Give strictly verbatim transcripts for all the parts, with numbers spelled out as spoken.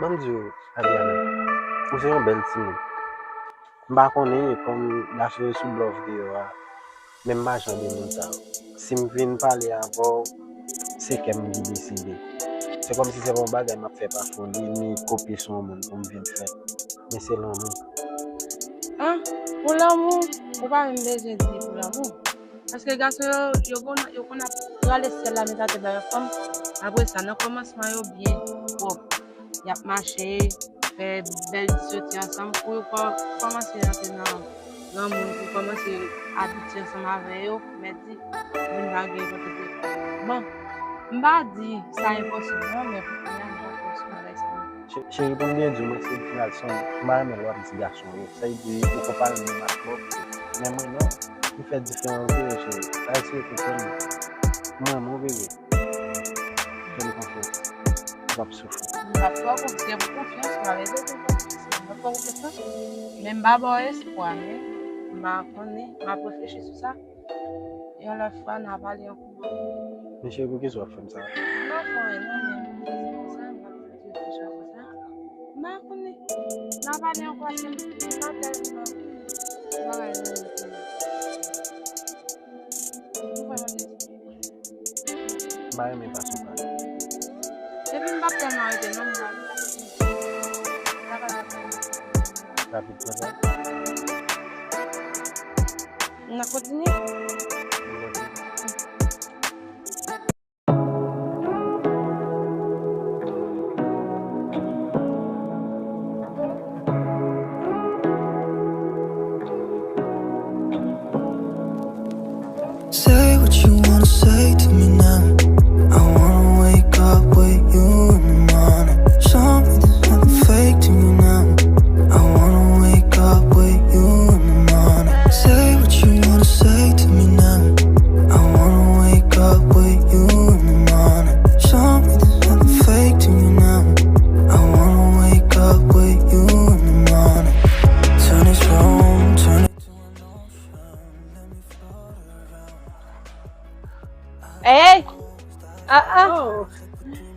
Ban m di w, Adriana, ou se yon bèl timoun. M pa konnen kòm gason yo sou blòf deyò a, men m pa jan de moun sa yo. Si m vin pale avè w, se kè m ki deside. Se kòmsi se pa yon bagay m ap fè pa foli, ni kopye sou yon moun pou m vin fè. Men se lanmou. An, pou lanmou, ou pa menm bezwen di pou lanmou. Paske gason yo, yo konn, yo konn ap rale syèl la met atè bay yon fanm. Apre sa, nan kòmansman yo byen pwòp. Y ap mache, fè bèl ti soti ansanm. Pou yo kò-, kòmanse rantre nan, nan moun, pou kòmanse abitye ansanm avè yo, pou mèt di, moun pa gen kote pou. Bon, m pa di sa enposib non, men pou kounye a, m pa fè sou bagay sa non. Che-, cheri, pou m byen di w, mwen se final son, m pa renmen lòt ti gason yo. Sa vle di, ou konpare m menm ak lòt yo. Men mwen non, m fè diferans de yo, cheri. Sa se konprann mwen. Mwen, mwen, bebe. Fè m konfyans. W ap soufri. M p ap fè w konfyans, se pou konfyans, m ap ede w pou konfyans. M p ap fè w konfyans. Men m pa ba w espwa, men m pa konnen, m ap reflechi sou sa. Yon lòt fwa, n a pale ankò. Men cheri, poukisa w ap fè m sa? M pa fè w anyen, non, men se pou sa, m ap reflechi ankò sa. M pa konnen. N a pale ankò, se m pa tèlman bagay nan men. Ou kwè mwen te di? M pa renmen fason w pale. Epi m p ap tèlman rete non, m pral. Rapid konsa. N ap kontinye? N ap kontinye. Say what you wanna say to me now. I wanna wake up with you in the morning. Show me there's nothing fake to you now. I wanna wake up with you in the morning. Say what you wanna say to me now. I wanna wake up with you in the morning. Show me there's nothing fake to you now. I wanna wake up with you in the morning. Turn this room, turn it to an ocean. Let me float around. Hey! Ah, ah! Oh.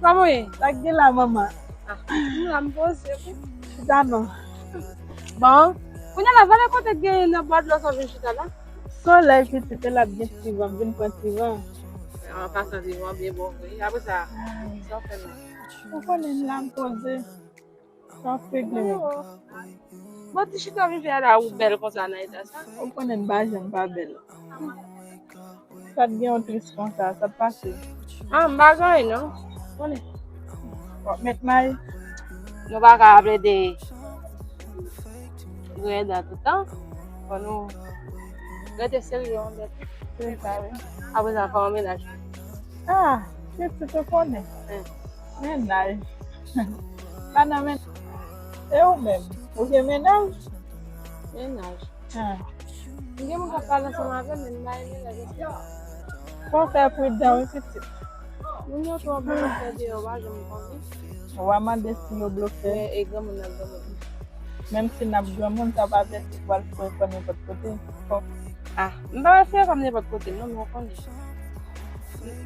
Kòman w ye? Sa k gen la, manman? Ah, m la, m poze wi. Chita non. Bon, kounye a la, vale kote k genyen nan bò dlo sa w vin chita la? Solèy pitit, e l ap gen ti van, m vin pran ti van. An pasan, ti van byen bon vre. Apre sa, sa w fè menm? Ou konnen m la, m poze. Sa w ap regle menm? Bon, ti chita w vin fè a la, ou bèl konsa nan eta sa? Ou konnen m pa janm pa bèl. Sa t gen w tris konsa, sa t pase? Ah, m pa gen anyen non. Konnen. W ap met may? Nou pa ka ap rete griyen dan tout tan. Fò nou rete serye yon lòt. Se sa wi. Apre sa, fè yon mennaj. Ah, pitit ou konnen. Mennaj. Pa nan men. E ou menm? Ou gen mennaj? Mennaj. Ah. M gen moun k ap pale ansanm avè m, men m pa gen mennaj ankò. Fò w fè pridan wi pitit. Moun yo twò blofè deyò, w pa janm konnen. Ou a mande si yo blofè. Men e granmoun nan granmoun. Menm si n ap granmoun, sa pa vle di pou al foure kò nenpòt kote. Fòk. Ah, m pa al foure kò m nenpòt kote non, men w konnen.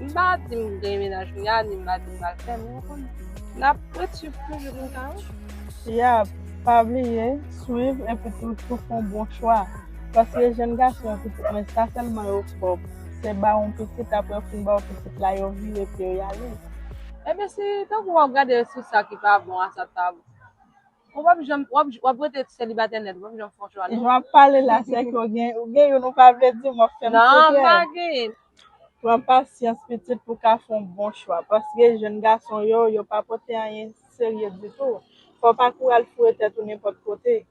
M pa di m gen mennaj kounye a, ni m pa di m pral fè, men w konnen. N ap ret swiv toujou pou n ka wè. Ya, pa bliye, swiv epi tou, tou fè yon bon chwa. Paske jèn gason yo pitit mwen, sa sèlman yo fò. Se ba w yon pitit, apre yo fin ba w pitit la, yo vire pye yo, y ale. Ebyen, se tankou w ap gade sou sa ki pa bon a sa t pa bon. Ou p ap janm, w ap, w ap rete selibatè nèt, ou p ap janm fè yon chwa non. Jan w ap pale la, se ke w gen, ou gen youn ou pa vle di m, w ap fè m sekrè. Non, m pa genyen. Pran pasyans pitit pou w ka fè yon bon chwa, paske jèn gason yo, yo pa pote anyen serye ditou. Fò w pa kouri al foure tèt ou nenpòt kote.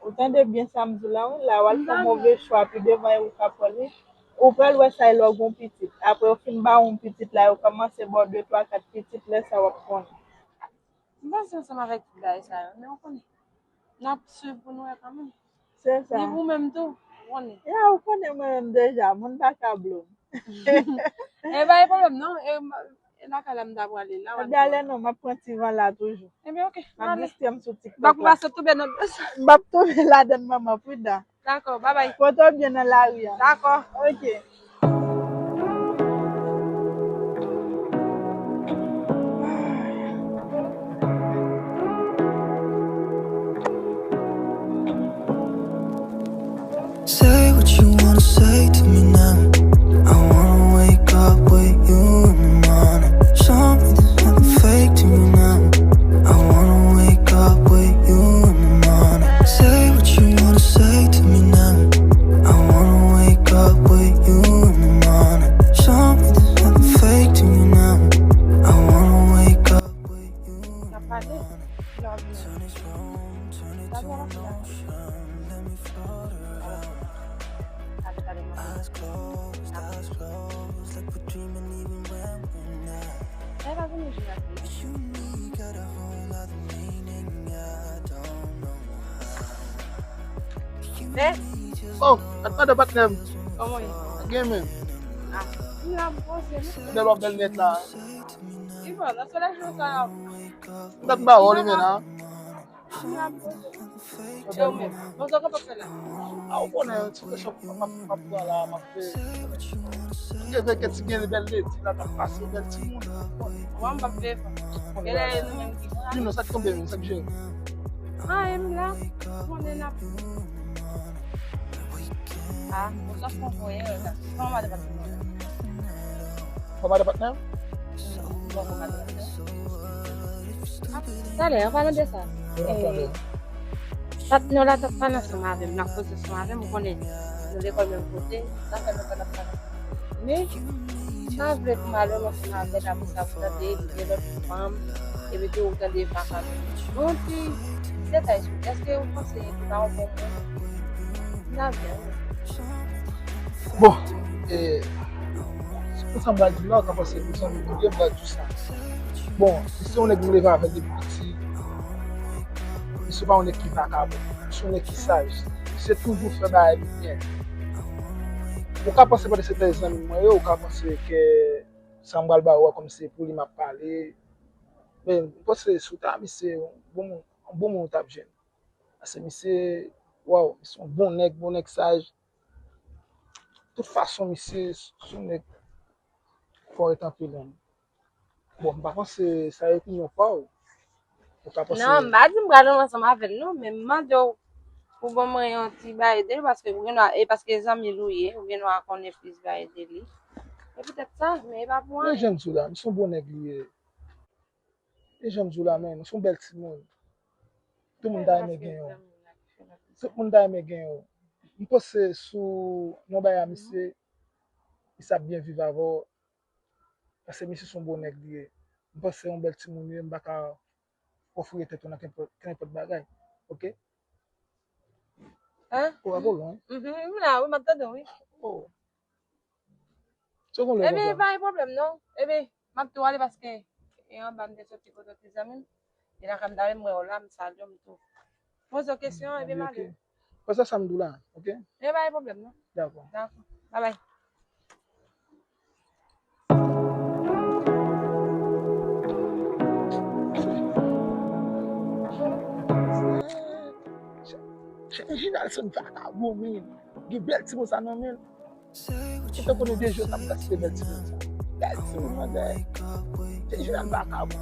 Ou tande byen sa m di w la wi, la w al fè yon move chwa, pi devan e ou k ap wè l wi. Ou pral wè sa e lè w gen yon pitit. Apre yo fin ba w yon pitit la, yo kòmanse ba w de, twa, kat pitit, lè sa w ap konnen. M panse ansanm avèk tout bagay sa yo, men w konnen. N ap swiv pou nou wè kanmenm. Se sa. Ni ou menm tou, ou konnen. Ya, ou konnen mwen menm deja, moun pa ka blo m. E pa gen pwoblèm non, e, e lakay la m ta prale la. Ebyen ale non, m ap pran ti van la toujou. Ebyen oke, m ap ale. Distrè m sou TikTok la. Bak ou pa sot tonbe nan dlo sa. M ap tonbe ladann manman, pridan. Dakò, babay. Pote w byen nan lari a. Dakò. Oke. What you wanna say to me now? I wanna wake up with you in the morning. Show me there's nothing fake to you now. I wanna wake up with you in the morning. Say what you wanna say to me now. I wanna wake up with you in the morning. Show me there's nothing fake to you now. I wanna wake up with you in the morning. Turn this room, turn it to an ocean. Let me float around. Eyes closed, eyes closed, like we're dreaming even when we're not. What you need got a whole other meaning, I don't know how. Oh, at madan patnè m. Kòman ye? Gen men. Ah, m la, m poze, non. Bèl w ap bèl nèt la. Li bon, nan solèy jou sa la. M gad ba wò li men la. M la, m poze. E ou menm? Bon, sa w konn fè la? A, ou konnen, ti kesyon m ap, m ap pran la, m ap fè. Gen vre ke ti gen bèl ledi la, t ap pase bèl timoun. Bon, m p ap fè. Genlè nou menm ki pran. Di non, sa k tonbe menm, sa k jere? Anyen, m la. Konnen n ap. Ah, bon, sa fon voye la. Kòman madan patnè m? Kòman madan patnè m? Bon, kòman madan patnè m? Talè, an palan de sa, eh, patnè w la t ap pale ansanm avè m, n ap koze ansanm avè m, ou konnen nou lekòl menm kote, sa fè nou pa t ap pale. Men, m pa vle pou malè m ansanm avè l, apre sa, pou tande li gen lòt fanm, epi tou ou tande vakabon. Yon ti detay sou, èske ou panse li pa yon bon moun? N ap vle. Bon, e, se konsa m pral di w la, ou ka panse pou zanmi m, m pral di w sa. Bon, misye se yon nèg m leve avè l depi piti. Misye pa yon nèg ki vakabon. Misye se yon nèg ki saj. Misye toujou fè bagay li byen. Ou ka panse paske se tèt zanmi mwen yo, ou ka panse ke sa m pral ba ou a kòm se pou li m ap pale. Men, m panse si w ta misye, yon bon moun, yon bon moun ou t ap jwenn. Paske misye, waw, misye yon bon nèg, bon nèg saj. Tout fason, misye, se yon nèg fò ret anpil, menm. Bon, m pa panse sa e opinyon pa w. Ou ka panse. Non, m pa di m pral ansanm avè l, non, men m mande w pou ban mwen yon ti bagay de li, paske ou gen dwa, e paske zanmi l ou ye, ou gen dwa konnen plis bagay de li. E petèt sa, men e pa pou anyen. Men jan m di w la, misye yon bon nèg li ye. E jan m di w la, men, misye yon bèl timoun. Tout moun ta renmen gen yon. Tout moun ta renmen gen yon. M panse sou yon bagay a misye, misye ap byen viv avè w. Paske misye se yon bon nèg li ye. M panse se yon bèl timoun li ye, m pa ka ofri tèt ou nan kenpòt, kenpòt bagay. Oke? Hein? Ou pa lwen. Mhm, m la, wi, m ap tande w, wi. Oh. Se konn lè konsa. Ebyen, pa gen pwoblèm, non. Ebyen, m ap tou ale paske e anba m te soti kote ti zanmi m. E lakay m t ale m wè w la, m salye w, m tou poze w kesyon, ebyen m ale. Fè sa sa m di w la, oke? Ebyen, pa gen pwoblèm, non. Dakò. Dakò. Babay. Ginald se yon vakabon, men. Gen bèl timoun sa nan men l. Ou te konnen de jou t ap gaspiye bèl timoun sa. Bèl timoun nan dèyè. Se Ginald vakabon.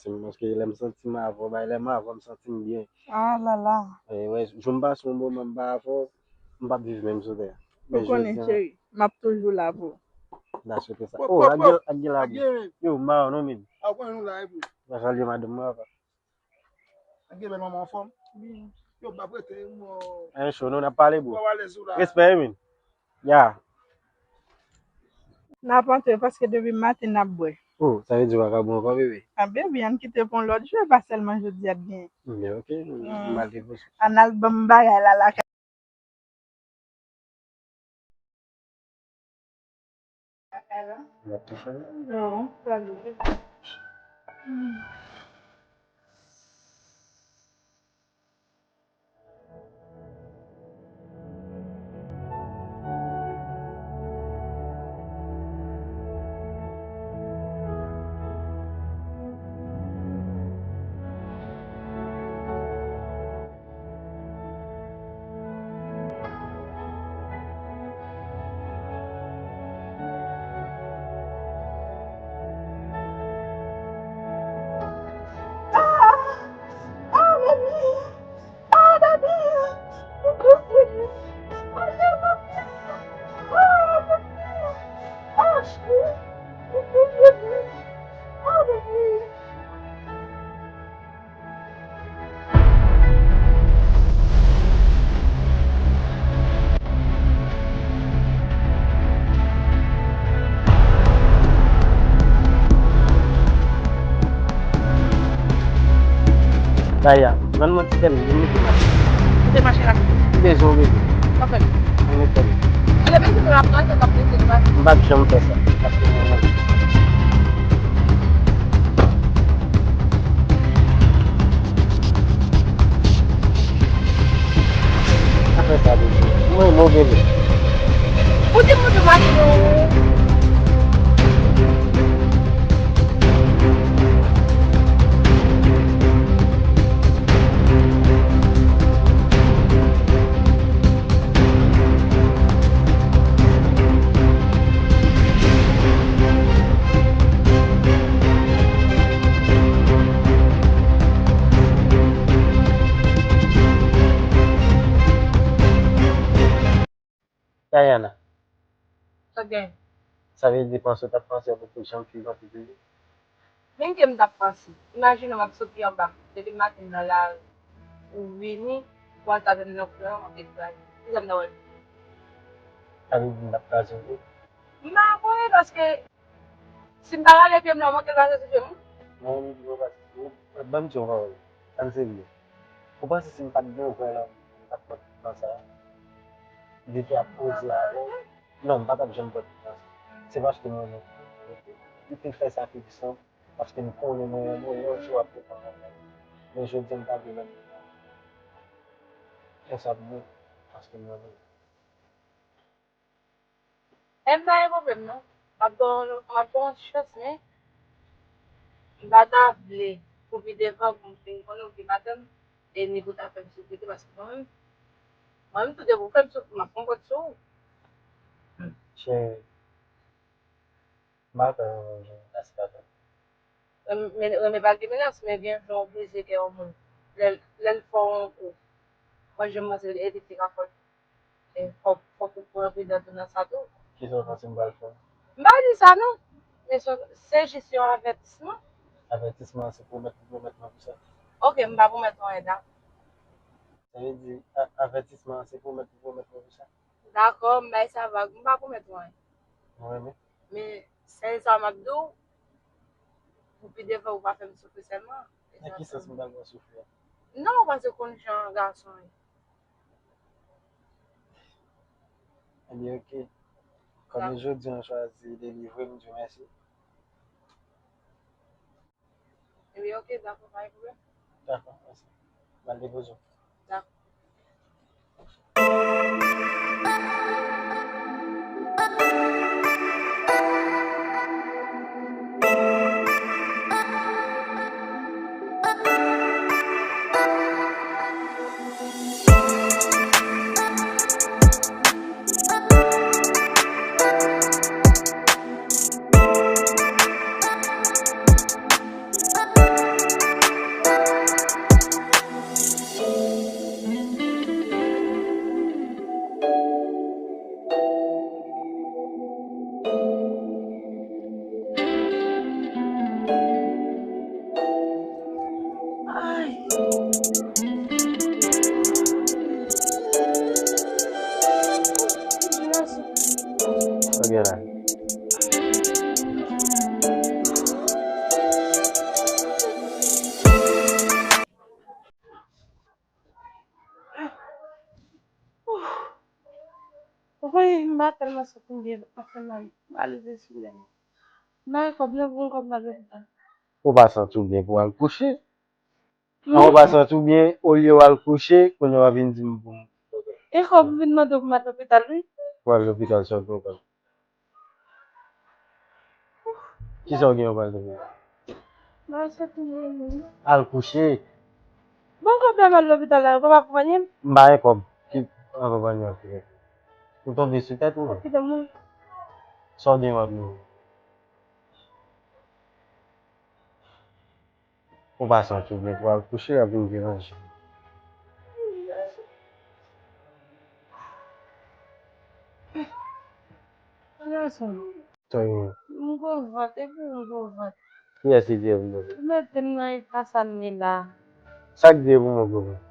Paske lè m santi m avè w, bay lè m avè w, m santi m byen. Ah la la. E, wè, jou m pase yon moman m pa avè w, m p ap viv menm sou tè a. Ou konnen, cheri, m ap toujou la pou ou. M ta swete sa. Oh, ak gen, ak gen labou. Yo, m pa wè w non, men. A, w konnen nou la epi. M pa salye madanm mwen, papa. Ak gen bèl manman anfòm. Byen. Yo, m p ap rete, mwen. Anyen cho, non, n ap pale, bro. Mwen alèz ou la. Respè, wi, men. Ya. N ap antre paske depi maten n ap bwè. Oh, sa vle di w pa ka bwè ankò, bebe? Ah, bebe, ann kite pou yon lòt jou, e pa sèlman jodi a t gen. Men ok, m al depoze. Ann al ban m bagay la lakay. Non, pa vle. Daya, rann mwen ti tèm, vin mete machin. Mete machin la. M bezwen w, bebe. Sa fè? Rann mwen tèm. Lè bezwen w ap gade, w ap mete l, w ap. M p ap janm fè sa. Paske mwen menm. Pa fè sa, bebe. Mwen move men. Ou di moun yo mache. Dayana. Sa k gen? Sa vle di panse w t ap panse a poko janm fini panse toujou? Men ke m t ap panse. Imajine w ap soti anba, depi maten nan lari, ou vini, pou al tape nan flè an, w ap kraze. Kisa m ta wè? Sa vle di m t ap kraze w tou? M pa konnen paske si m pa rale pye m la, w manke kraze sou pye m wi. Non, m di w pa, ban m di w yon pawòl. Ann serye. Ou panse si m pa t gen w vrè lanmou, m t ap pran tout tan sa a? Li te ap koze avè w. Non, m pa t ap janm pran tout tan sa. Se paske m renmen w. M fin fè sakrifis lan, paske m konnen mwen renmen w, yon jou w ap rekonèt mwen. Men jodi a m pa vle menm. Konsa pou mwen, paske m renmen w. E m pa gen pwoblèm non. M ap ba w, m ap ba w yon chans, men m pa ta vle pou pi devan pou m fin konnen w gen madanm e ni pou ta fè m soufri tou, paske mwen menm, mwen menm tou depi w fè m soufri, m ap pran kòd sou ou. Cheri, m pa kwè renmen gen menas ladan l. Renmen, renmen pa gen menas, men gen jan w brize kè yon moun. Lè, lè l fè w yon kou, mwen janm panse e li te ka fè l. E fòk, fòk ou pran pridan tou nan sa tou. Kisa w panse m pral fè? M pa di sa non. Men se, se jis yon avètisman. Avètisman an se pwomèt ou pwomèt mwen pou sa? Ok, m pa pwomèt ou anyen, dakò. Sa vle di, a, avètisman an se pwomèt ou pwomèt mwen pou sa? Dakò, m bay sa vag, m pa pwomèt ou anyen. Mwen menm. Men sèl sa m ap di w, pou pi devan ou pa fè m soufri sèlman. Nan ki sans m pral pran soufri a? Non, ou pa se konn jan gason ye. Ebyen, ok. Kòm jodi a w chwazi delivre m, di w mèsi. Ebyen, ok, dakò, pa gen pwoblèm. Dakò, mèsi. M al depoze w. Dakò. Wi, m pa tèlman santi m byen, m ap fè mal. M alèz sou lè. M pa gen kòb non pou m kòb m al lopital. Ou pa santi w byen pou w al kouche? An, ou pa santi w byen, olye w al kouche, kounye a w ap vin di m pou m. E kòb m vin mande w pou m al lopital, wi. Pou al lopital, sa w pran. Kisa w gen w pral fè? Mwen soti menm. Al kouche. Bon, kòb la m al lopital la, yo pa konprann m. M pa gen kòb. Ki akonpanyman ki gen? Ou tonbe sou tèt ou? Kite mwen. Sa w gen w ap jwe? Ou pa santi w byen pou al kouche, l ap vin deranje w. Gason. Tony. M gwo vant, epi m gwo vant. Kiyès ki di w m gwo vant? Ou mete m nan eta sa m ye la. Sa k di w pou mwen gwo vant?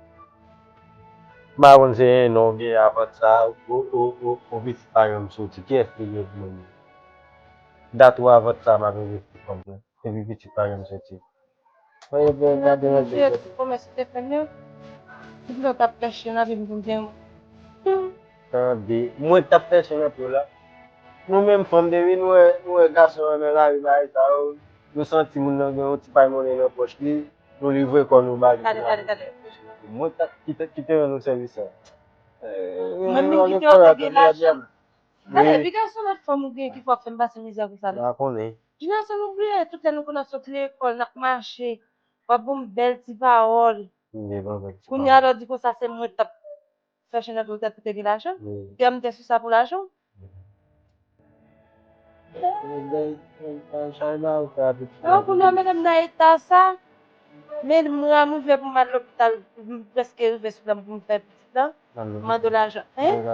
M pa konn se en non oubyen a vant sa, o, o, o, o, pitit pa janm soti. Kiyès ki di w pou mwen? Dat ou a vant sa m ap envesti kòb la. Epi pitit pa janm soti. Mwen, mwen, mwen, mwen, mwen, mwen. Promès ou te fè m yo. Tout lè w t ap fè chen nan vi m pou m te. Tande, mwen k t ap fè chen nan pye w la. Nou menm fanm, depi nou wè, nou wè gason renmen lari bagay sa yo, nou santi moun nan gen yon ti pay monnen nan pòch li, nou livre kò nou ba li. Tande, tande, tande. Mwen k t ap, ki te, ki te rann nou sèvis sa. Mwen menm ki te ofri l lajan. Tande, wi. Epi gason lòt fanm ou gen ki fè w ap fè m pase mizè konsa la. M pa konnen. Junior, se nou bliye, tout lè nou konn ap sot lekòl, n ap mache, w ap ban m bèl ti pawòl. M gen ban bèl ti pawòl. Kounye a lè w di konsa se mwen k t ap fè chen nan pye w, ou te gen lajan? Wi. Kè m te sou sa pou lajan? Non, kounye a mete m nan eta sa. Men mwen a m rive pou m al lopital, m prèske rive sou plan pou m fè pitit la. M mande w lajan. Hein?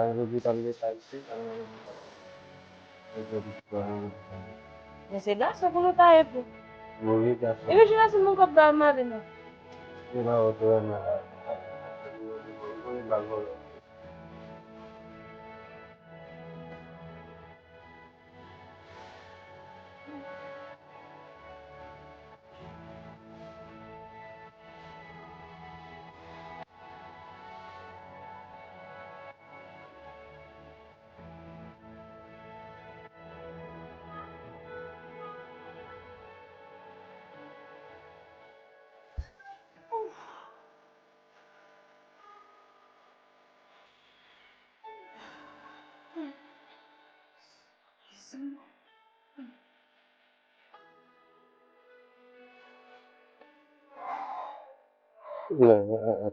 Men se gason pou nou ta ye pou. Epi jodi a se moun k ap ba m ale non.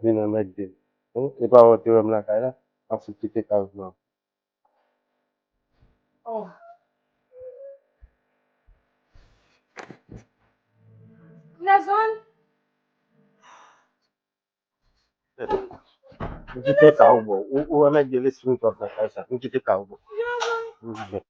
Vin anmède m. E pa wè w te wè m lakay la, m ap fout kite kay ou non. Oh. Nazon. M kite kay ou bò. Ou, ou anmède lespri m twòp nan kay sa. M kite kay ou bò. Nazon.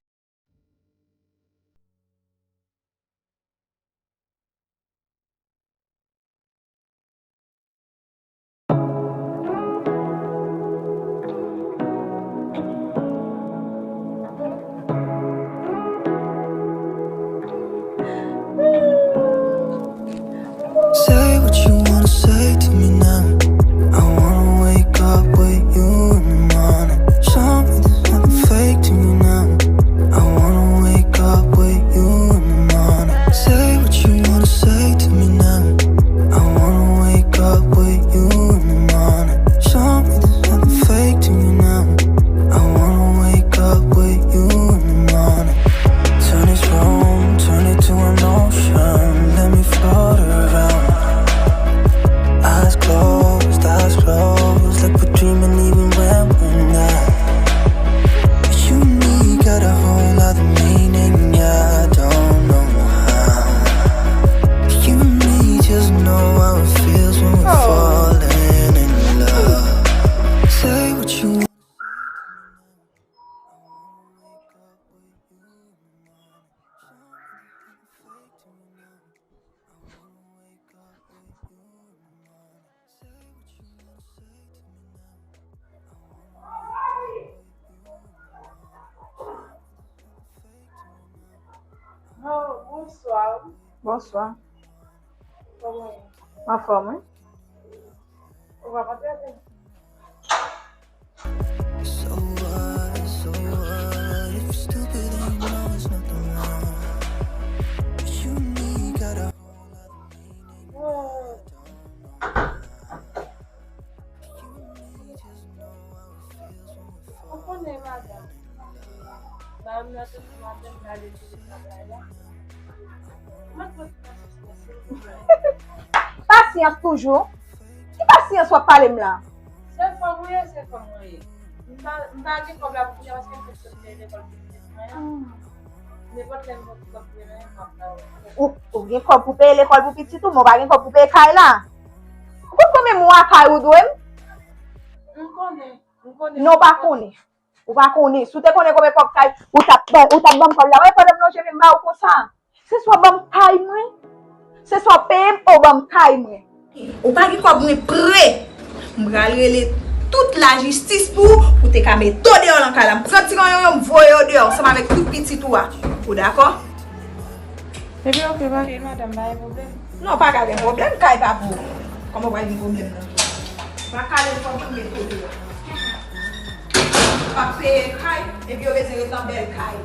Say what you wanna say to me now. I wanna wake up with you in the morning. Show me there's nothing fake to me now. I wanna wake up with you in the morning. Say what you wanna say to me now. I wanna wake up with you in the morning. Show me there's nothing fake to me now. I wanna wake up with you in the morning. Turn this room, turn it to an ocean. Let me float around. Eyes closed, eyes closed, like we're dreaming even when we're not. You and me got a whole other meaning, yeah, I don't know how. You and me just know how it feels when we're falling in love. Say what you want. Oh, bonswa. Bonswa. Kòman w ye? Anfòm, wi. Ou pa kontre avè m? So what, so Pasyans toujou. Ki pasyans w ap pale m la? Se fanm ou ye, se fanm ou ye. M pa, m pa gen kòb la pou kounya paske m fèk sot peye lekòl pou pitit mwen an. Nenpòt lè m gen kòb pou peye, m ap ba ou. Ou, ou gen kòb pou peye lekòl pou pitit ou, men w pa gen kòb pou peye kay la. Ou konn konbyen mwa kay ou dwe m? M konnen, m konnen. Non, w pa konnen. Ou pa konnen. Si w te konnen konbyen kòb kay, ou t ap ban, ou t ap ban m kòb la. Wè, pandan m lonje men m ba ou konsa. Se swa ban m kay mwen, se swa peye m, ou ban m kay mwen. Ou pa gen kòb mwen pre. M pral rele tout lajistis pou ou, pou te ka mete w deyò nan kay la. M pran ti ranyon yo, m voye w deyò, ansanm avèk tout pitit ou a. Ou dakò? Epi, oke, pa gen madanm, pa gen pwoblèm. Non, pa ka gen pwoblèm, kay pa pou ou. Kòman w pral gen pwoblèm nan? Pa kale kòb mwen, mete w deyò. Pa peye kay, epi yo bezwen ret nan bèl kay.